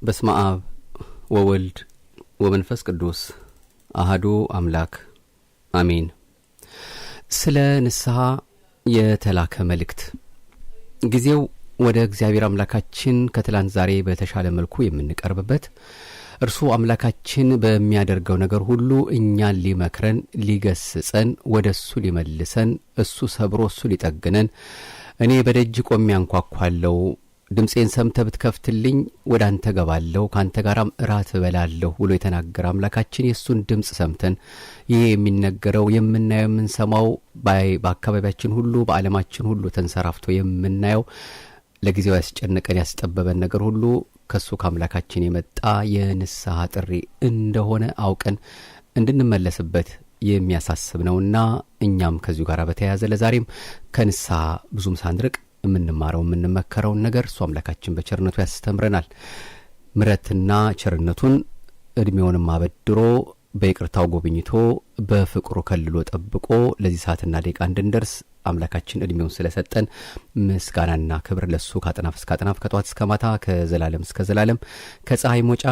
በስመ አብ ወወልድ ወመንፈስ ቅዱስ አህዱ አምላክ አሜን። ስለ ንስሐ የተላከ መልእክት። ጊዜው ወደ እግዚአብሔር አምላካችን ከትላንት ዛሬ በተሻለ መልኩ የምንቀርብበት፣ እርሱ አምላካችን በሚያደርገው ነገር ሁሉ እኛን ሊመክረን፣ ሊገስጸን፣ ወደ እሱ ሊመልሰን፣ እሱ ሰብሮ እሱ ሊጠግነን፣ እኔ በደጅ ቆሜ አንኳኳለሁ፣ ድምፄን ሰምተህ ብትከፍትልኝ ወደ አንተ ገባለሁ፣ ከአንተ ጋራም እራት እበላለሁ ብሎ የተናገረ አምላካችን የእሱን ድምፅ ሰምተን ይህ የሚነገረው፣ የምናየው፣ የምንሰማው፣ በአካባቢያችን ሁሉ በዓለማችን ሁሉ ተንሰራፍቶ የምናየው፣ ለጊዜው ያስጨነቀን ያስጠበበን ነገር ሁሉ ከእሱ ከአምላካችን የመጣ የንስሐ ጥሪ እንደሆነ አውቀን እንድንመለስበት የሚያሳስብ ነውና እኛም ከዚሁ ጋር በተያያዘ ለዛሬም ከንስሐ ብዙም ሳንርቅ የምንማረው የምንመከረውን ነገር እሱ አምላካችን በቸርነቱ ያስተምረናል። ምሕረትና ቸርነቱን እድሜውንም አበድሮ በይቅርታው ጎብኝቶ በፍቅሩ ከልሎ ጠብቆ ለዚህ ሰዓትና ደቂቃ እንድንደርስ አምላካችን እድሜውን ስለሰጠን ምስጋናና ክብር ለሱ ከአጥናፍ እስከ አጥናፍ፣ ከጠዋት እስከ ማታ፣ ከዘላለም እስከ ዘላለም፣ ከፀሐይ መውጫ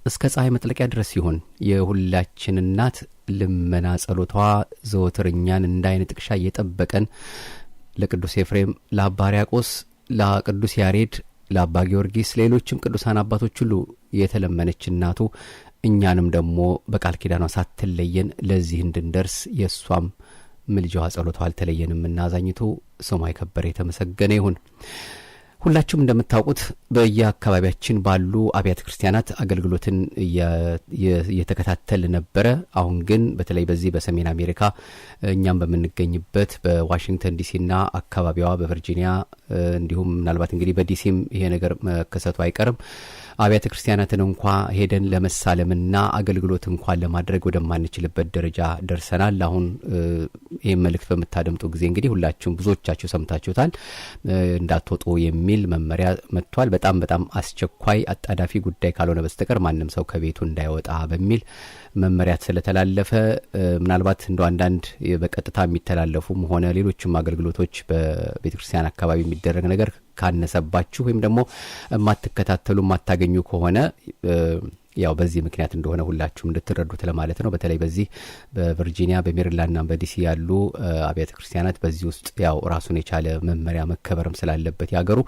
እስከ ፀሐይ መጥለቂያ ድረስ ይሁን። የሁላችን እናት ልመና ጸሎቷ ዘወትር እኛን እንደ ዓይን ጥቅሻ እየጠበቀን ለቅዱስ ኤፍሬም፣ ለአባ ሕርያቆስ፣ ለቅዱስ ያሬድ፣ ለአባ ጊዮርጊስ፣ ሌሎችም ቅዱሳን አባቶች ሁሉ የተለመነች እናቱ እኛንም ደግሞ በቃል ኪዳኗ ሳትለየን ለዚህ እንድንደርስ የእሷም ምልጃዋ ጸሎቷ አልተለየንም እና አዛኝቱ ስሟ የከበረ የተመሰገነ ይሁን። ሁላችሁም እንደምታውቁት በየአካባቢያችን ባሉ አብያተ ክርስቲያናት አገልግሎትን እየተከታተል ነበረ። አሁን ግን በተለይ በዚህ በሰሜን አሜሪካ እኛም በምንገኝበት በዋሽንግተን ዲሲና አካባቢዋ፣ በቨርጂኒያ፣ እንዲሁም ምናልባት እንግዲህ በዲሲም ይሄ ነገር መከሰቱ አይቀርም። አብያተ ክርስቲያናትን እንኳ ሄደን ለመሳለምና አገልግሎት እንኳን ለማድረግ ወደማንችልበት ደረጃ ደርሰናል። አሁን ይህን መልእክት በምታደምጡ ጊዜ እንግዲህ ሁላችሁም ብዙዎቻችሁ ሰምታችሁታል። እንዳትወጡ የሚል መመሪያ መጥቷል። በጣም በጣም አስቸኳይ አጣዳፊ ጉዳይ ካልሆነ በስተቀር ማንም ሰው ከቤቱ እንዳይወጣ በሚል መመሪያ ስለተላለፈ ምናልባት እንደ አንዳንድ በቀጥታ የሚተላለፉም ሆነ ሌሎችም አገልግሎቶች በቤተ ክርስቲያን አካባቢ የሚደረግ ነገር ካነሰባችሁ ወይም ደግሞ የማትከታተሉ የማታገኙ ከሆነ ያው በዚህ ምክንያት እንደሆነ ሁላችሁም እንድትረዱት ለማለት ነው። በተለይ በዚህ በቨርጂኒያ፣ በሜሪላንድና በዲሲ ያሉ አብያተ ክርስቲያናት በዚህ ውስጥ ያው ራሱን የቻለ መመሪያ መከበርም ስላለበት ያገሩ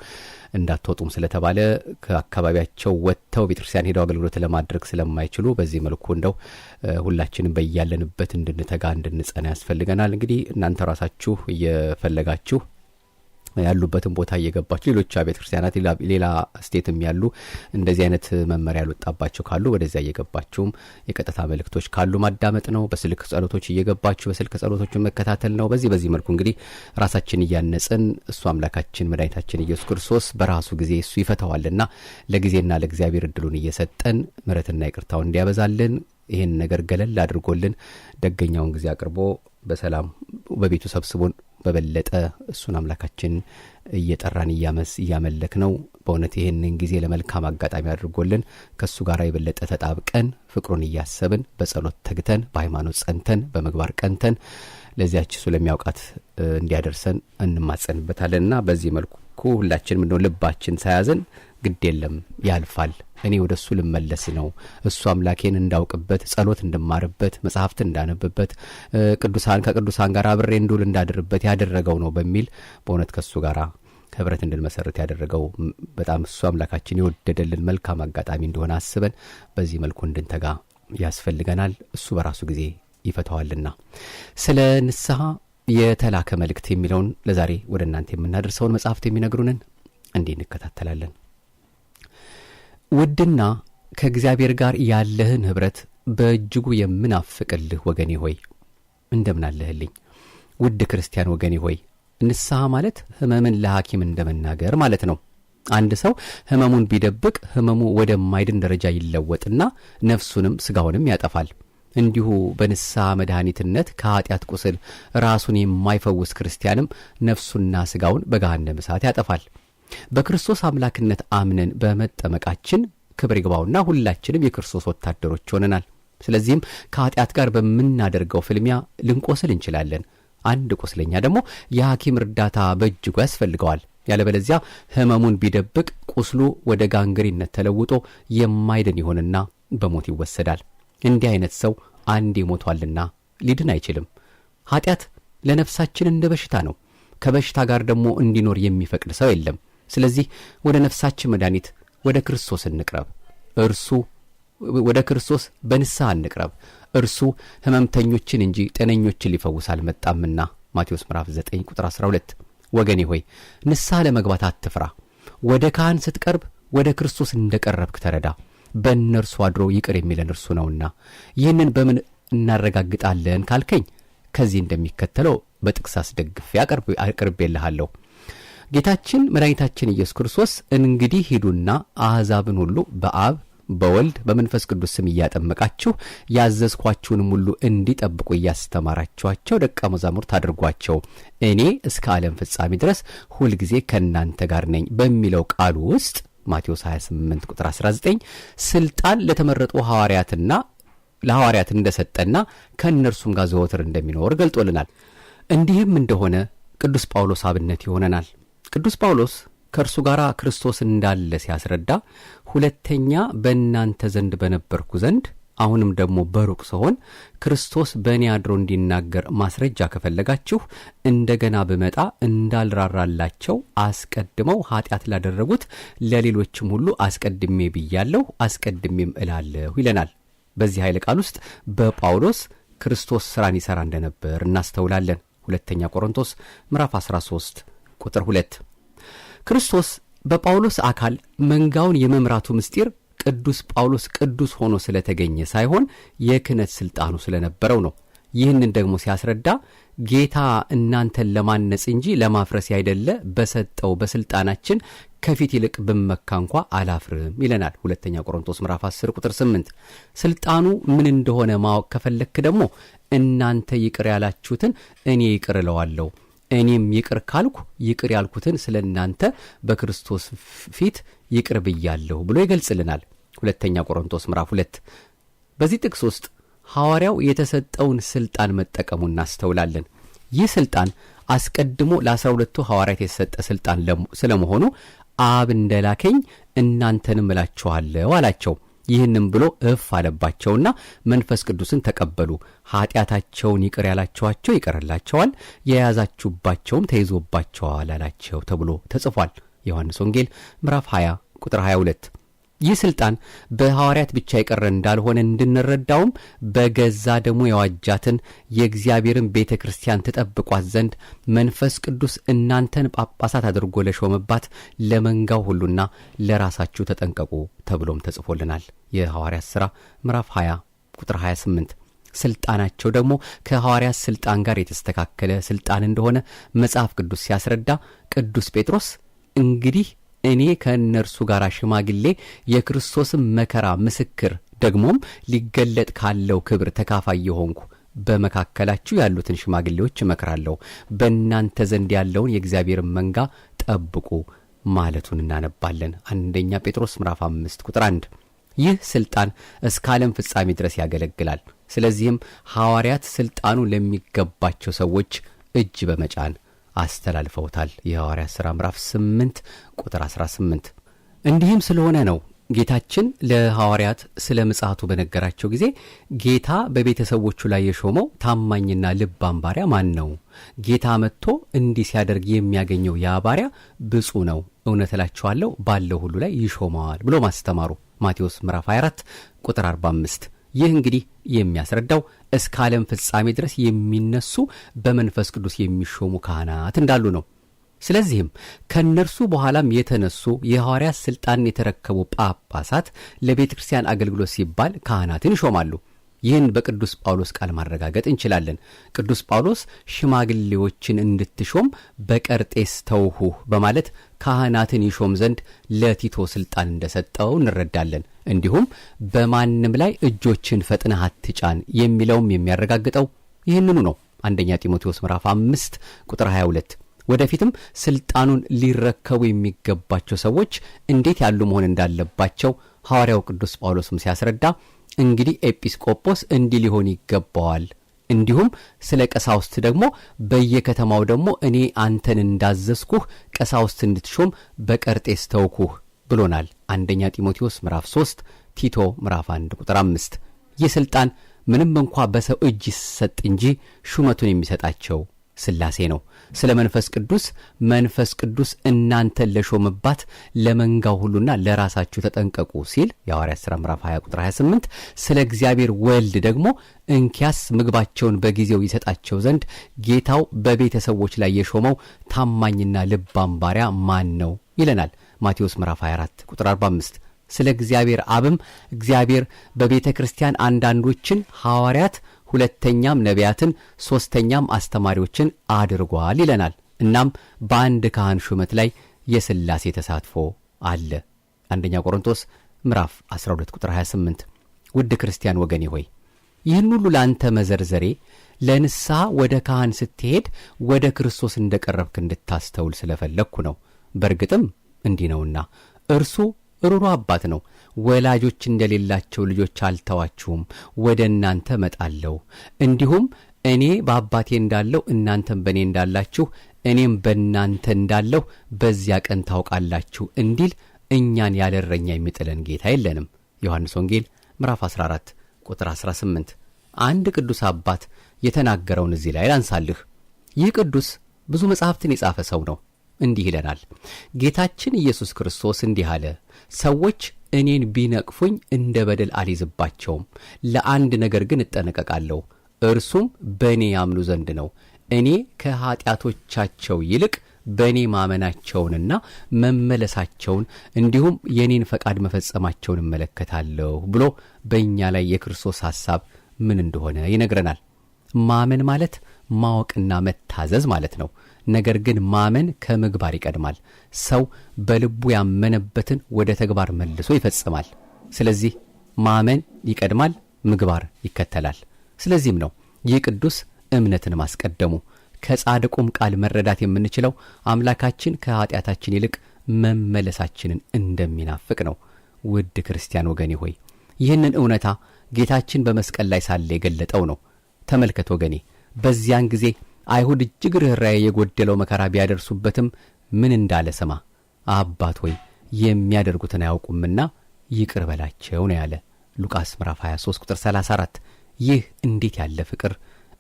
እንዳትወጡም ስለተባለ ከአካባቢያቸው ወጥተው ቤተክርስቲያን ሄደው አገልግሎት ለማድረግ ስለማይችሉ በዚህ መልኩ እንደው ሁላችንም በያለንበት እንድንተጋ እንድንጸና ያስፈልገናል። እንግዲህ እናንተ ራሳችሁ እየፈለጋችሁ ያሉበትን ቦታ እየገባችሁ ሌሎች አብያተ ክርስቲያናት ሌላ state ም ያሉ እንደዚህ አይነት መመሪያ ያልወጣባቸው ካሉ ወደዚያ እየገባችሁም የቀጥታ መልእክቶች ካሉ ማዳመጥ ነው። በስልክ ጸሎቶች እየገባችሁ በስልክ ጸሎቶችን መከታተል ነው። በዚህ በዚህ መልኩ እንግዲህ ራሳችን እያነጽን እሱ አምላካችን መድኃኒታችን ኢየሱስ ክርስቶስ በራሱ ጊዜ እሱ ይፈታዋልና ለጊዜና ለእግዚአብሔር እድሉን እየሰጠን ምሕረትና ይቅርታውን እንዲያበዛልን፣ ይህን ነገር ገለል አድርጎልን ደገኛውን ጊዜ አቅርቦ በሰላም በቤቱ ሰብስቦን በበለጠ እሱን አምላካችን እየጠራን እያመስ እያመለክ ነው። በእውነት ይህንን ጊዜ ለመልካም አጋጣሚ አድርጎልን ከእሱ ጋር የበለጠ ተጣብቀን፣ ፍቅሩን እያሰብን፣ በጸሎት ተግተን፣ በሃይማኖት ጸንተን፣ በምግባር ቀንተን ለዚያች እሱ ለሚያውቃት እንዲያደርሰን እንማጸንበታለን እና በዚህ መልኩ ሁላችንም እንደው ልባችን ሳያዝን ግድ የለም ያልፋል፣ እኔ ወደ እሱ ልመለስ ነው፣ እሱ አምላኬን እንዳውቅበት፣ ጸሎት እንድማርበት፣ መጽሐፍትን እንዳነብበት፣ ቅዱሳን ከቅዱሳን ጋር አብሬ እንዱል እንዳድርበት ያደረገው ነው በሚል በእውነት ከእሱ ጋር ህብረት እንድንመሰርት ያደረገው በጣም እሱ አምላካችን የወደደልን መልካም አጋጣሚ እንደሆነ አስበን በዚህ መልኩ እንድንተጋ ያስፈልገናል። እሱ በራሱ ጊዜ ይፈተዋልና። ስለ ንስሐ የተላከ መልእክት የሚለውን ለዛሬ ወደ እናንተ የምናደርሰውን መጽሐፍት የሚነግሩንን እንዲህ እንከታተላለን። ውድና ከእግዚአብሔር ጋር ያለህን ኅብረት በእጅጉ የምናፍቅልህ ወገኔ ሆይ እንደምን አለህልኝ? ውድ ክርስቲያን ወገኔ ሆይ፣ ንስሐ ማለት ሕመምን ለሐኪም እንደመናገር ማለት ነው። አንድ ሰው ሕመሙን ቢደብቅ ሕመሙ ወደማይድን ደረጃ ይለወጥና ነፍሱንም ስጋውንም ያጠፋል። እንዲሁ በንስሐ መድኃኒትነት ከኀጢአት ቁስል ራሱን የማይፈውስ ክርስቲያንም ነፍሱና ስጋውን በገሃነመ እሳት ያጠፋል። በክርስቶስ አምላክነት አምነን በመጠመቃችን ክብር ይግባውና ሁላችንም የክርስቶስ ወታደሮች ሆነናል። ስለዚህም ከኀጢአት ጋር በምናደርገው ፍልሚያ ልንቆስል እንችላለን። አንድ ቁስለኛ ደግሞ የሐኪም እርዳታ በእጅጉ ያስፈልገዋል። ያለበለዚያ ሕመሙን ቢደብቅ ቁስሉ ወደ ጋንግሪነት ተለውጦ የማይድን ይሆንና በሞት ይወሰዳል። እንዲህ አይነት ሰው አንዴ ሞቷልና ሊድን አይችልም። ኃጢአት ለነፍሳችን እንደ በሽታ ነው። ከበሽታ ጋር ደግሞ እንዲኖር የሚፈቅድ ሰው የለም። ስለዚህ ወደ ነፍሳችን መድኃኒት ወደ ክርስቶስ እንቅረብ። እርሱ ወደ ክርስቶስ በንስሐ እንቅረብ። እርሱ ሕመምተኞችን እንጂ ጤነኞችን ሊፈውስ አልመጣምና ማቴዎስ ምዕራፍ 9 ቁጥር 12። ወገኔ ሆይ፣ ንስሐ ለመግባት አትፍራ። ወደ ካህን ስትቀርብ ወደ ክርስቶስ እንደ ቀረብክ ተረዳ። በእነርሱ አድሮ ይቅር የሚለን እርሱ ነውና። ይህንን በምን እናረጋግጣለን ካልከኝ ከዚህ እንደሚከተለው በጥቅስ አስደግፌ አቅርቤልሃለሁ። ጌታችን መድኃኒታችን ኢየሱስ ክርስቶስ እንግዲህ ሂዱና አሕዛብን ሁሉ በአብ፣ በወልድ፣ በመንፈስ ቅዱስ ስም እያጠመቃችሁ ያዘዝኳችሁንም ሁሉ እንዲጠብቁ እያስተማራችኋቸው ደቀ መዛሙርት አድርጓቸው፣ እኔ እስከ ዓለም ፍጻሜ ድረስ ሁልጊዜ ከእናንተ ጋር ነኝ በሚለው ቃሉ ውስጥ ማቴዎስ 28 ቁጥር 19 ስልጣን ለተመረጡ ሐዋርያትና ለሐዋርያት እንደሰጠና ከእነርሱም ጋር ዘወትር እንደሚኖር ገልጦልናል። እንዲህም እንደሆነ ቅዱስ ጳውሎስ አብነት ይሆነናል። ቅዱስ ጳውሎስ ከእርሱ ጋር ክርስቶስ እንዳለ ሲያስረዳ ሁለተኛ በእናንተ ዘንድ በነበርኩ ዘንድ አሁንም ደግሞ በሩቅ ስሆን ክርስቶስ በእኔ አድሮ እንዲናገር ማስረጃ ከፈለጋችሁ እንደገና ብመጣ እንዳልራራላቸው አስቀድመው ኃጢአት ላደረጉት ለሌሎችም ሁሉ አስቀድሜ ብያለሁ፣ አስቀድሜም እላለሁ ይለናል። በዚህ ኃይለ ቃል ውስጥ በጳውሎስ ክርስቶስ ሥራን ይሠራ እንደነበር እናስተውላለን። ሁለተኛ ቆሮንቶስ ምዕራፍ 13 ቁጥር 2። ክርስቶስ በጳውሎስ አካል መንጋውን የመምራቱ ምስጢር ቅዱስ ጳውሎስ ቅዱስ ሆኖ ስለተገኘ ሳይሆን የክህነት ሥልጣኑ ስለነበረው ነው። ይህንን ደግሞ ሲያስረዳ ጌታ እናንተን ለማነጽ እንጂ ለማፍረስ ያይደለ በሰጠው በሥልጣናችን ከፊት ይልቅ ብመካ እንኳ አላፍርም ይለናል። ሁለተኛ ቆሮንቶስ ምዕራፍ 10 ቁጥር 8። ሥልጣኑ ምን እንደሆነ ማወቅ ከፈለክ ደግሞ እናንተ ይቅር ያላችሁትን እኔ ይቅር እለዋለሁ፣ እኔም ይቅር ካልኩ ይቅር ያልኩትን ስለ እናንተ በክርስቶስ ፊት ይቅር ብያለሁ ብሎ ይገልጽልናል። ሁለተኛ ቆሮንቶስ ምዕራፍ 2። በዚህ ጥቅስ ውስጥ ሐዋርያው የተሰጠውን ሥልጣን መጠቀሙ እናስተውላለን። ይህ ሥልጣን አስቀድሞ ለ12ቱ ሐዋርያት የተሰጠ ሥልጣን ስለመሆኑ አብ እንደላከኝ እናንተንም እላችኋለሁ አላቸው። ይህንም ብሎ እፍ አለባቸውና መንፈስ ቅዱስን ተቀበሉ። ኃጢአታቸውን ይቅር ያላችኋቸው ይቀርላቸዋል፣ የያዛችሁባቸውም ተይዞባቸዋል አላቸው ተብሎ ተጽፏል። ዮሐንስ ወንጌል ምዕራፍ 20 ቁጥር 22። ይህ ሥልጣን በሐዋርያት ብቻ የቀረ እንዳልሆነ እንድንረዳውም በገዛ ደሙ የዋጃትን የእግዚአብሔርን ቤተ ክርስቲያን ትጠብቋት ዘንድ መንፈስ ቅዱስ እናንተን ጳጳሳት አድርጎ ለሾመባት ለመንጋው ሁሉና ለራሳችሁ ተጠንቀቁ ተብሎም ተጽፎልናል። የሐዋርያት ሥራ ምዕራፍ 20 ቁጥር 28። ስልጣናቸው ደግሞ ከሐዋርያት ስልጣን ጋር የተስተካከለ ስልጣን እንደሆነ መጽሐፍ ቅዱስ ሲያስረዳ ቅዱስ ጴጥሮስ እንግዲህ እኔ ከእነርሱ ጋር ሽማግሌ፣ የክርስቶስን መከራ ምስክር፣ ደግሞም ሊገለጥ ካለው ክብር ተካፋይ የሆንኩ በመካከላችሁ ያሉትን ሽማግሌዎች እመክራለሁ፣ በእናንተ ዘንድ ያለውን የእግዚአብሔርን መንጋ ጠብቁ ማለቱን እናነባለን። አንደኛ ጴጥሮስ ምዕራፍ 5 ቁጥር 1። ይህ ስልጣን እስከ ዓለም ፍጻሜ ድረስ ያገለግላል። ስለዚህም ሐዋርያት ስልጣኑ ለሚገባቸው ሰዎች እጅ በመጫን አስተላልፈውታል። የሐዋርያት ሥራ ምዕራፍ 8 ቁጥር 18። እንዲህም ስለሆነ ነው ጌታችን ለሐዋርያት ስለ ምጽአቱ በነገራቸው ጊዜ ጌታ በቤተሰቦቹ ላይ የሾመው ታማኝና ልባም ባሪያ ማን ነው? ጌታ መጥቶ እንዲህ ሲያደርግ የሚያገኘው ያ ባሪያ ብፁዕ ነው፣ እውነት እላችኋለሁ ባለው ሁሉ ላይ ይሾመዋል ብሎ ማስተማሩ ማቴዎስ ምዕራፍ 24 ቁጥር 45። ይህ እንግዲህ የሚያስረዳው እስከ ዓለም ፍጻሜ ድረስ የሚነሱ በመንፈስ ቅዱስ የሚሾሙ ካህናት እንዳሉ ነው። ስለዚህም ከእነርሱ በኋላም የተነሱ የሐዋርያት ሥልጣንን የተረከቡ ጳጳሳት ለቤተ ክርስቲያን አገልግሎት ሲባል ካህናትን ይሾማሉ። ይህን በቅዱስ ጳውሎስ ቃል ማረጋገጥ እንችላለን። ቅዱስ ጳውሎስ ሽማግሌዎችን እንድትሾም በቀርጤስ ተውሁህ በማለት ካህናትን ይሾም ዘንድ ለቲቶ ሥልጣን እንደሰጠው እንረዳለን። እንዲሁም በማንም ላይ እጆችን ፈጥነህ አትጫን የሚለውም የሚያረጋግጠው ይህንኑ ነው። አንደኛ ጢሞቴዎስ ምዕራፍ 5 ቁጥር 22። ወደፊትም ስልጣኑን ሊረከቡ የሚገባቸው ሰዎች እንዴት ያሉ መሆን እንዳለባቸው ሐዋርያው ቅዱስ ጳውሎስም ሲያስረዳ እንግዲህ ኤጲስቆጶስ እንዲህ ሊሆን ይገባዋል፣ እንዲሁም ስለ ቀሳውስት ደግሞ በየከተማው ደግሞ እኔ አንተን እንዳዘዝኩህ ቀሳውስት እንድትሾም በቀርጤስ ተውኩህ ብሎናል። አንደኛ ጢሞቴዎስ ምዕራፍ 3፣ ቲቶ ምዕራፍ 1 ቁጥር 5። ይህ ሥልጣን ምንም እንኳ በሰው እጅ ይሰጥ እንጂ ሹመቱን የሚሰጣቸው ሥላሴ ነው። ስለ መንፈስ ቅዱስ መንፈስ ቅዱስ እናንተን ለሾመባት ለመንጋው ሁሉና ለራሳችሁ ተጠንቀቁ ሲል የሐዋርያት ሥራ ምዕራፍ 20 ቁጥር 28፣ ስለ እግዚአብሔር ወልድ ደግሞ እንኪያስ ምግባቸውን በጊዜው ይሰጣቸው ዘንድ ጌታው በቤተሰቦች ላይ የሾመው ታማኝና ልባም ባሪያ ማን ነው ይለናል ማቴዎስ ምዕራፍ 24 ቁጥር 45። ስለ እግዚአብሔር አብም እግዚአብሔር በቤተ ክርስቲያን አንዳንዶችን ሐዋርያት፣ ሁለተኛም ነቢያትን፣ ሦስተኛም አስተማሪዎችን አድርጓል ይለናል። እናም በአንድ ካህን ሹመት ላይ የሥላሴ ተሳትፎ አለ። አንደኛ ቆሮንቶስ ምዕራፍ 12 ቁጥር 28። ውድ ክርስቲያን ወገኔ ሆይ፣ ይህን ሁሉ ለአንተ መዘርዘሬ ለንስሐ ወደ ካህን ስትሄድ ወደ ክርስቶስ እንደ ቀረብክ እንድታስተውል ስለፈለግኩ ነው። በእርግጥም እንዲህ ነውና እርሱ ሩሩ አባት ነው። ወላጆች እንደሌላቸው ልጆች አልተዋችሁም፣ ወደ እናንተ እመጣለሁ። እንዲሁም እኔ በአባቴ እንዳለሁ እናንተም በእኔ እንዳላችሁ እኔም በእናንተ እንዳለሁ በዚያ ቀን ታውቃላችሁ እንዲል እኛን ያለ እረኛ የሚጥለን ጌታ የለንም። ዮሐንስ ወንጌል ምዕራፍ 14 ቁጥር 18። አንድ ቅዱስ አባት የተናገረውን እዚህ ላይ ላንሳልህ። ይህ ቅዱስ ብዙ መጽሐፍትን የጻፈ ሰው ነው። እንዲህ ይለናል። ጌታችን ኢየሱስ ክርስቶስ እንዲህ አለ፣ ሰዎች እኔን ቢነቅፉኝ እንደ በደል አልይዝባቸውም። ለአንድ ነገር ግን እጠነቀቃለሁ፣ እርሱም በእኔ ያምኑ ዘንድ ነው። እኔ ከኀጢአቶቻቸው ይልቅ በእኔ ማመናቸውንና መመለሳቸውን እንዲሁም የእኔን ፈቃድ መፈጸማቸውን እመለከታለሁ ብሎ በእኛ ላይ የክርስቶስ ሐሳብ ምን እንደሆነ ይነግረናል። ማመን ማለት ማወቅና መታዘዝ ማለት ነው። ነገር ግን ማመን ከምግባር ይቀድማል። ሰው በልቡ ያመነበትን ወደ ተግባር መልሶ ይፈጽማል። ስለዚህ ማመን ይቀድማል፣ ምግባር ይከተላል። ስለዚህም ነው ይህ ቅዱስ እምነትን ማስቀደሙ። ከጻድቁም ቃል መረዳት የምንችለው አምላካችን ከኀጢአታችን ይልቅ መመለሳችንን እንደሚናፍቅ ነው። ውድ ክርስቲያን ወገኔ ሆይ፣ ይህንን እውነታ ጌታችን በመስቀል ላይ ሳለ የገለጠው ነው። ተመልከት ወገኔ፣ በዚያን ጊዜ አይሁድ እጅግ ርኅራኄ የጎደለው መከራ ቢያደርሱበትም ምን እንዳለ ስማ። አባት ሆይ፣ የሚያደርጉትን አያውቁምና ይቅር በላቸው ነው ያለ። ሉቃስ ምዕራፍ 23 ቁጥር 34። ይህ እንዴት ያለ ፍቅር፣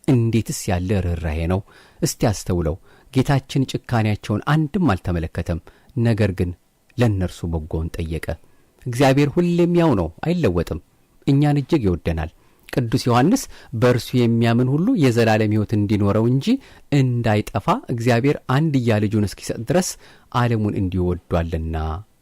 እንዴትስ ያለ ርኅራኄ ነው! እስቲ አስተውለው። ጌታችን ጭካኔያቸውን አንድም አልተመለከተም። ነገር ግን ለእነርሱ በጎውን ጠየቀ። እግዚአብሔር ሁሌም ያው ነው፣ አይለወጥም። እኛን እጅግ ይወደናል። ቅዱስ ዮሐንስ በእርሱ የሚያምን ሁሉ የዘላለም ሕይወት እንዲኖረው እንጂ እንዳይጠፋ እግዚአብሔር አንድያ ልጁን እስኪሰጥ ድረስ ዓለሙን እንዲሁ ወዷልና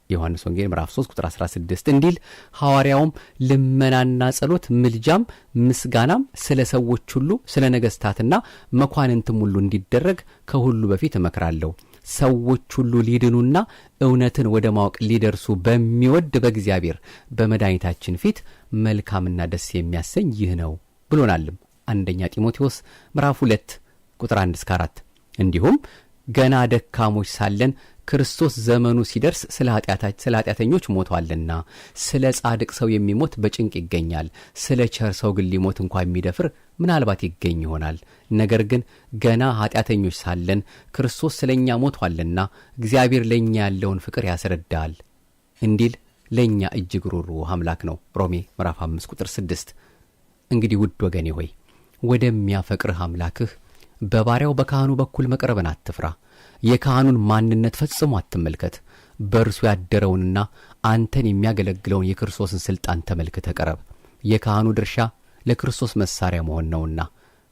ዮሐንስ ወንጌል ምዕራፍ 3 ቁጥር 16 እንዲል፣ ሐዋርያውም ልመናና ጸሎት ምልጃም ምስጋናም ስለ ሰዎች ሁሉ፣ ስለ ነገሥታትና መኳንንትም ሁሉ እንዲደረግ ከሁሉ በፊት እመክራለሁ፣ ሰዎች ሁሉ ሊድኑና እውነትን ወደ ማወቅ ሊደርሱ በሚወድ በእግዚአብሔር በመድኃኒታችን ፊት መልካምና ደስ የሚያሰኝ ይህ ነው ብሎናልም። አንደኛ ጢሞቴዎስ ምዕራፍ 2 ቁጥር 1 እስከ 4። እንዲሁም ገና ደካሞች ሳለን ክርስቶስ ዘመኑ ሲደርስ ስለ ኃጢአተኞች ሞቷልና፣ ስለ ጻድቅ ሰው የሚሞት በጭንቅ ይገኛል። ስለ ቸር ሰው ግን ሊሞት እንኳ የሚደፍር ምናልባት ይገኝ ይሆናል። ነገር ግን ገና ኃጢአተኞች ሳለን ክርስቶስ ስለ እኛ ሞቷልና እግዚአብሔር ለእኛ ያለውን ፍቅር ያስረዳል እንዲል ለእኛ እጅግ ሩሩህ አምላክ ነው። ሮሜ ምዕራፍ 5 ቁጥር 6። እንግዲህ ውድ ወገኔ ሆይ፣ ወደሚያፈቅርህ አምላክህ በባሪያው በካህኑ በኩል መቅረብን አትፍራ። የካህኑን ማንነት ፈጽሞ አትመልከት። በእርሱ ያደረውንና አንተን የሚያገለግለውን የክርስቶስን ሥልጣን ተመልክተህ ቅረብ። የካህኑ ድርሻ ለክርስቶስ መሳሪያ መሆን ነውና።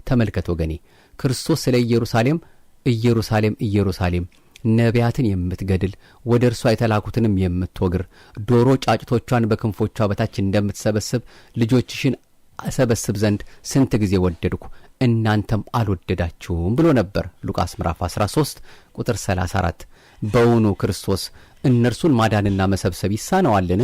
ተመልከት ወገኔ፣ ክርስቶስ ስለ ኢየሩሳሌም ኢየሩሳሌም፣ ኢየሩሳሌም፣ ነቢያትን የምትገድል፣ ወደ እርሷ የተላኩትንም የምትወግር፣ ዶሮ ጫጭቶቿን በክንፎቿ በታች እንደምትሰበስብ ልጆችሽን እሰበስብ ዘንድ ስንት ጊዜ ወደድኩ፣ እናንተም አልወደዳችሁም ብሎ ነበር። ሉቃስ ምዕራፍ 13 ቁጥር 34። በውኑ ክርስቶስ እነርሱን ማዳንና መሰብሰብ ይሳነዋልን?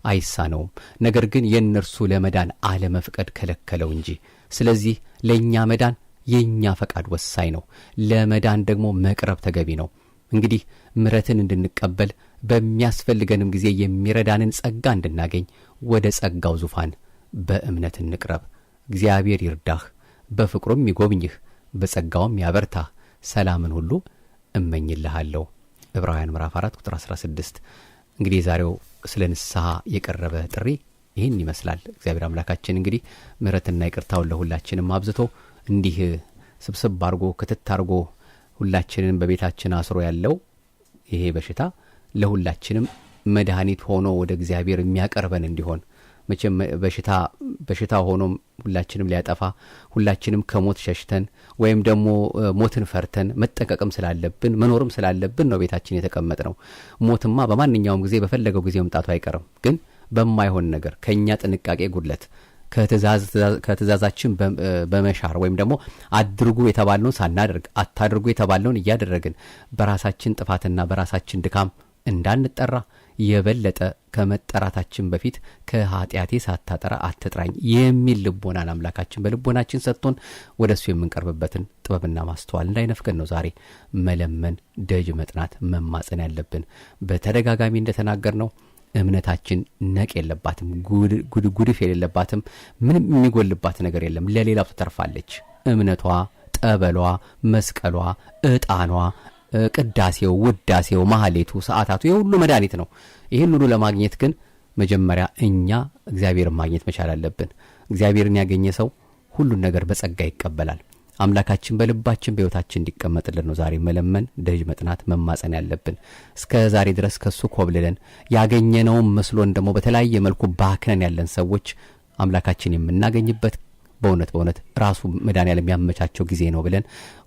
አይሳነውም። ነገር ግን የእነርሱ ለመዳን አለመፍቀድ ከለከለው እንጂ። ስለዚህ ለእኛ መዳን የእኛ ፈቃድ ወሳኝ ነው። ለመዳን ደግሞ መቅረብ ተገቢ ነው። እንግዲህ ምሕረትን እንድንቀበል በሚያስፈልገንም ጊዜ የሚረዳንን ጸጋ እንድናገኝ ወደ ጸጋው ዙፋን በእምነት እንቅረብ። እግዚአብሔር ይርዳህ። በፍቅሩም ይጎብኝህ፣ በጸጋውም ያበርታህ። ሰላምን ሁሉ እመኝልሃለሁ። ዕብራውያን ምዕራፍ 4 ቁጥር 16። እንግዲህ የዛሬው ስለ ንስሐ የቀረበ ጥሪ ይህን ይመስላል። እግዚአብሔር አምላካችን እንግዲህ ምሕረትና ይቅርታውን ለሁላችንም አብዝቶ እንዲህ ስብስብ አድርጎ ክትት አድርጎ ሁላችንን በቤታችን አስሮ ያለው ይሄ በሽታ ለሁላችንም መድኃኒት ሆኖ ወደ እግዚአብሔር የሚያቀርበን እንዲሆን፣ መቼም በሽታ በሽታ ሆኖም ሁላችንም ሊያጠፋ፣ ሁላችንም ከሞት ሸሽተን ወይም ደግሞ ሞትን ፈርተን መጠንቀቅም ስላለብን መኖርም ስላለብን ነው ቤታችን የተቀመጥ ነው። ሞትማ በማንኛውም ጊዜ በፈለገው ጊዜ መምጣቱ አይቀርም። ግን በማይሆን ነገር፣ ከእኛ ጥንቃቄ ጉድለት፣ ከትእዛዛችን በመሻር ወይም ደግሞ አድርጉ የተባልነውን ሳናደርግ አታድርጉ የተባልነውን እያደረግን በራሳችን ጥፋትና በራሳችን ድካም እንዳንጠራ፣ የበለጠ ከመጠራታችን በፊት ከኃጢአቴ ሳታጠራ አትጥራኝ የሚል ልቦናን አምላካችን በልቦናችን ሰጥቶን ወደ እሱ የምንቀርብበትን ጥበብና ማስተዋል እንዳይነፍገን ነው ዛሬ መለመን፣ ደጅ መጥናት፣ መማጸን ያለብን። በተደጋጋሚ እንደተናገር ነው እምነታችን ነቅ የለባትም፣ ጉድፍ የሌለባትም፣ ምንም የሚጎልባት ነገር የለም። ለሌላው ትተርፋለች። እምነቷ፣ ጠበሏ፣ መስቀሏ፣ ዕጣኗ፣ ቅዳሴው፣ ውዳሴው፣ ማህሌቱ፣ ሰዓታቱ የሁሉ መድኃኒት ነው። ይህን ሁሉ ለማግኘት ግን መጀመሪያ እኛ እግዚአብሔርን ማግኘት መቻል አለብን። እግዚአብሔርን ያገኘ ሰው ሁሉን ነገር በጸጋ ይቀበላል። አምላካችን በልባችን በሕይወታችን እንዲቀመጥልን ነው ዛሬ መለመን፣ ደጅ መጥናት፣ መማጸን ያለብን። እስከ ዛሬ ድረስ ከሱ ኮብልለን ያገኘነውን መስሎን ደግሞ በተለያየ መልኩ ባክነን ያለን ሰዎች አምላካችን የምናገኝበት በእውነት በእውነት ራሱ መድኃኔዓለም ያመቻቸው ጊዜ ነው ብለን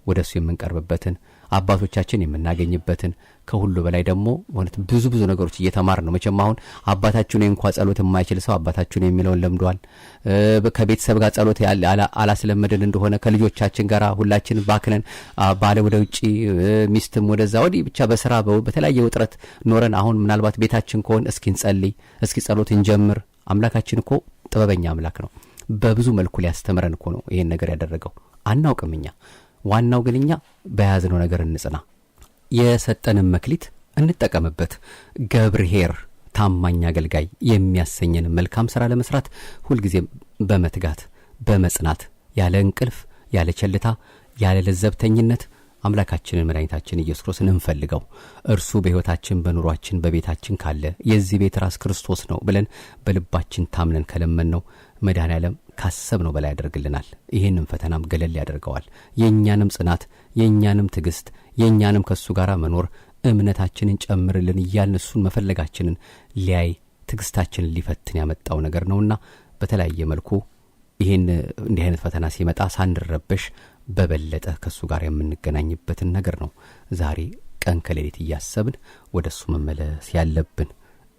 ወደ እሱ የምንቀርብበትን፣ አባቶቻችን የምናገኝበትን፣ ከሁሉ በላይ ደግሞ እውነት ብዙ ብዙ ነገሮች እየተማር ነው። መቼም አሁን አባታችን እንኳ ጸሎት የማይችል ሰው አባታችን የሚለውን ለምዷል። ከቤተሰብ ጋር ጸሎት አላስለመድን እንደሆነ ከልጆቻችን ጋር ሁላችን ባክነን፣ ባለ ወደ ውጭ፣ ሚስትም ወደዛ ወዲህ፣ ብቻ በስራ በተለያየ ውጥረት ኖረን አሁን ምናልባት ቤታችን ከሆን እስኪ እንጸልይ፣ እስኪ ጸሎት እንጀምር። አምላካችን እኮ ጥበበኛ አምላክ ነው። በብዙ መልኩ ሊያስተምረን እኮ ነው ይሄን ነገር ያደረገው። አናውቅም እኛ። ዋናው ግን እኛ በያዝነው ነገር እንጽና፣ የሰጠንን መክሊት እንጠቀምበት። ገብርኄር ታማኝ አገልጋይ የሚያሰኘን መልካም ስራ ለመስራት ሁልጊዜም በመትጋት በመጽናት፣ ያለ እንቅልፍ፣ ያለ ቸልታ፣ ያለ ለዘብተኝነት አምላካችንን መድኃኒታችን ኢየሱስ ክርስቶስን እንፈልገው። እርሱ በሕይወታችን፣ በኑሯችን፣ በቤታችን ካለ፣ የዚህ ቤት ራስ ክርስቶስ ነው ብለን በልባችን ታምነን ከለመን ነው መድኃኔዓለም ካሰብነው በላይ ያደርግልናል። ይህንም ፈተናም ገለል ያደርገዋል። የእኛንም ጽናት፣ የእኛንም ትዕግስት፣ የእኛንም ከእሱ ጋር መኖር፣ እምነታችንን ጨምርልን እያልን እሱን መፈለጋችንን ሊያይ፣ ትዕግስታችንን ሊፈትን ያመጣው ነገር ነውና በተለያየ መልኩ ይህን እንዲህ አይነት ፈተና ሲመጣ ሳንረበሽ በበለጠ ከእሱ ጋር የምንገናኝበትን ነገር ነው ዛሬ ቀን ከሌሊት እያሰብን ወደ እሱ መመለስ ያለብን።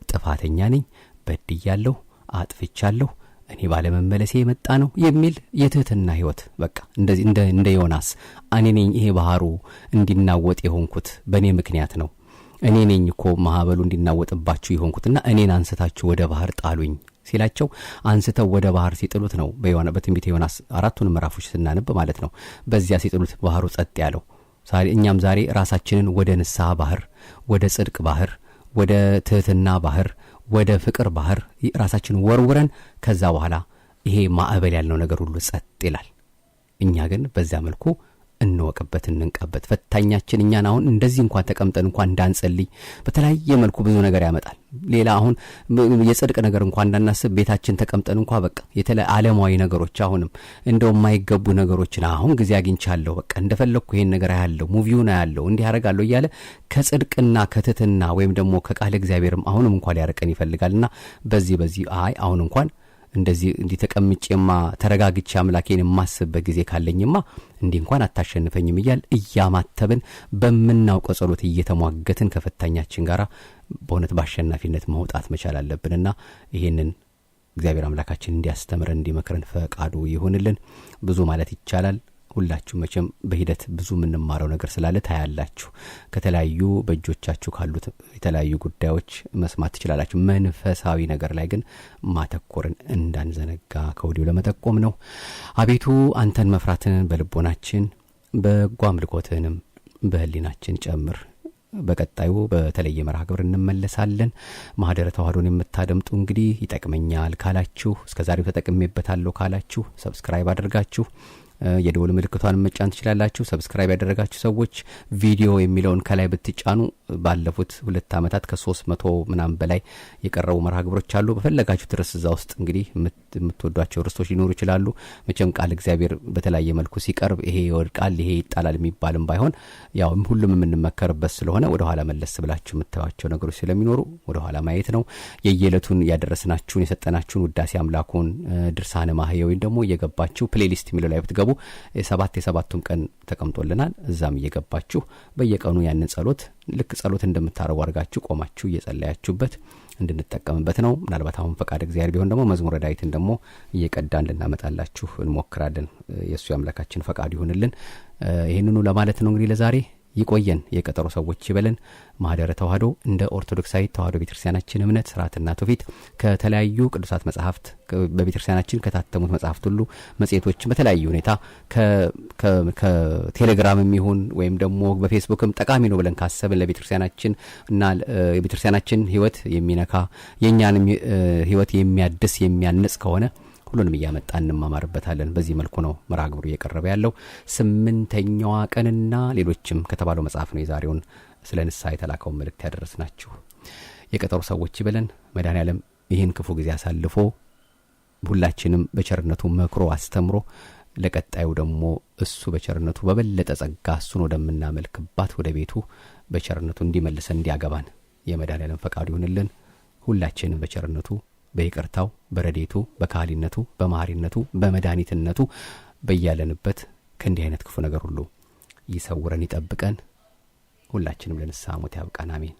ጥፋተኛ ነኝ፣ በድያለሁ፣ አጥፍቻለሁ፣ እኔ ባለመመለሴ የመጣ ነው የሚል የትህትና ህይወት፣ በቃ እንደዚህ እንደ ዮናስ እኔ ነኝ ይሄ ባህሩ እንዲናወጥ የሆንኩት፣ በእኔ ምክንያት ነው፣ እኔ ነኝ እኮ ማዕበሉ እንዲናወጥባችሁ የሆንኩትና እኔን አንስታችሁ ወደ ባህር ጣሉኝ ሲላቸው አንስተው ወደ ባህር ሲጥሉት ነው በትንቢተ ዮናስ አራቱን ምዕራፎች ስናነብ ማለት ነው። በዚያ ሲጥሉት ባህሩ ጸጥ ያለው። እኛም ዛሬ ራሳችንን ወደ ንስሐ ባህር፣ ወደ ጽድቅ ባህር፣ ወደ ትህትና ባህር፣ ወደ ፍቅር ባህር ራሳችንን ወርውረን ከዛ በኋላ ይሄ ማዕበል ያልነው ነገር ሁሉ ጸጥ ይላል። እኛ ግን በዚያ መልኩ እንወቅበት፣ እንንቃበት። ፈታኛችን እኛን አሁን እንደዚህ እንኳን ተቀምጠን እንኳን እንዳንጸልይ በተለያየ መልኩ ብዙ ነገር ያመጣል። ሌላ አሁን የጽድቅ ነገር እንኳን እንዳናስብ ቤታችን ተቀምጠን እንኳ በቃ የተለ ዓለማዊ ነገሮች፣ አሁንም እንደው የማይገቡ ነገሮችን፣ አሁን ጊዜ አግኝቻለሁ፣ በቃ እንደፈለግኩ ይሄን ነገር አያለሁ፣ movie ውን አያለሁ፣ እንዲህ ያደርጋለሁ እያለ ከጽድቅና ከትህትና ወይም ደግሞ ከቃለ እግዚአብሔርም አሁንም እንኳን ሊያርቀን ይፈልጋልና በዚህ በዚህ አይ አሁን እንኳን እንደዚህ እንዲህ ተቀምጬማ ተረጋግቼ አምላኬን የማስብበት ጊዜ ካለኝማ እንዲህ እንኳን አታሸንፈኝም እያል እያማተብን በምናውቀው ጸሎት እየተሟገትን ከፈታኛችን ጋር በእውነት በአሸናፊነት መውጣት መቻል አለብንና ይህንን እግዚአብሔር አምላካችን እንዲያስተምረን እንዲመክረን ፈቃዱ ይሁንልን። ብዙ ማለት ይቻላል። ሁላችሁ መቼም በሂደት ብዙ የምንማረው ነገር ስላለ ታያላችሁ። ከተለያዩ በእጆቻችሁ ካሉት የተለያዩ ጉዳዮች መስማት ትችላላችሁ። መንፈሳዊ ነገር ላይ ግን ማተኮርን እንዳንዘነጋ ከወዲሁ ለመጠቆም ነው። አቤቱ አንተን መፍራትን በልቦናችን፣ በጎ አምልኮትህንም በህሊናችን ጨምር። በቀጣዩ በተለየ መርሃ ግብር እንመለሳለን። ማህደረ ተዋህዶን የምታደምጡ እንግዲህ ይጠቅመኛል ካላችሁ፣ እስከ ዛሬው ተጠቅሜበታለሁ ካላችሁ subscribe አድርጋችሁ የደወል ምልክቷን መጫን ትችላላችሁ። Subscribe ያደረጋችሁ ሰዎች ቪዲዮ የሚለውን ከላይ ብትጫኑ ባለፉት 2 ዓመታት ከ300 ምናምን በላይ የቀረቡ መርሃ ግብሮች አሉ። በፈለጋችሁት ርዕስ እዛ ውስጥ እንግዲህ የምትወዷቸው ርዕሶች ሊኖሩ ይችላሉ። መቼም ቃል እግዚአብሔር በተለያየ መልኩ ሲቀርብ ይሄ ይወድቃል፣ ይሄ ይጣላል የሚባልም ባይሆን ያው ሁሉም የምንመከርበት ስለሆነ ወደ ኋላ መለስ ብላችሁ የምታዩቸው ነገሮች ስለሚኖሩ ወደ ኋላ ማየት ነው። የየዕለቱን ያደረስናችሁን የሰጠናችሁን ውዳሴ አምላኩን፣ ድርሳነ ማህየዊን ደግሞ እየገባችሁ playlist የሚለው ላይ ብትገቡ የሰባት የሰባቱም ቀን ተቀምጦልናል። እዛም እየገባችሁ በየቀኑ ያንን ጸሎት ልክ ጸሎት እንደምታረጉ አድርጋችሁ ቆማችሁ እየጸለያችሁበት እንድንጠቀምበት ነው። ምናልባት አሁን ፈቃድ እግዚአብሔር ቢሆን ደግሞ መዝሙረ ዳዊትን ደግሞ እየቀዳን ልናመጣላችሁ እንሞክራለን። የእሱ የአምላካችን ፈቃዱ ይሁንልን። ይህንኑ ለማለት ነው እንግዲህ ለዛሬ። ይቆየን። የቀጠሮ ሰዎች ይበለን። ማህደረ ተዋህዶ እንደ ኦርቶዶክሳዊ ተዋህዶ ቤተክርስቲያናችን እምነት፣ ስርዓትና ትውፊት ከተለያዩ ቅዱሳት መጽሐፍት፣ በቤተክርስቲያናችን ከታተሙት መጽሐፍት ሁሉ፣ መጽሔቶች፣ በተለያዩ ሁኔታ ከቴሌግራምም ይሁን ወይም ደግሞ በፌስቡክም ጠቃሚ ነው ብለን ካሰብን ለቤተክርስቲያናችን እና የቤተክርስቲያናችን ሕይወት የሚነካ፣ የእኛንም ሕይወት የሚያድስ፣ የሚያንጽ ከሆነ ሁሉንም እያመጣ እንማማርበታለን። በዚህ መልኩ ነው መርሃ ግብሩ እየቀረበ ያለው። ስምንተኛዋ ቀንና ሌሎችም ከተባለው መጽሐፍ ነው የዛሬውን ስለ ንስሐ የተላከውን መልእክት ያደረስናችሁ። የቀጠሮ ሰዎች ይበለን። መድኃኔዓለም ይህን ክፉ ጊዜ አሳልፎ ሁላችንም በቸርነቱ መክሮ አስተምሮ ለቀጣዩ ደግሞ እሱ በቸርነቱ በበለጠ ጸጋ እሱን ወደምናመልክባት ወደ ቤቱ በቸርነቱ እንዲመልሰን እንዲያገባን የመድኃኔዓለም ፈቃዱ ይሁንልን። ሁላችንም በቸርነቱ፣ በይቅርታው፣ በረዴቱ፣ በካህሊነቱ፣ በመሐሪነቱ፣ በመድኃኒትነቱ በያለንበት ከእንዲህ አይነት ክፉ ነገር ሁሉ ይሰውረን፣ ይጠብቀን። ሁላችንም ለንስሐ ሞት ያብቃን። አሜን።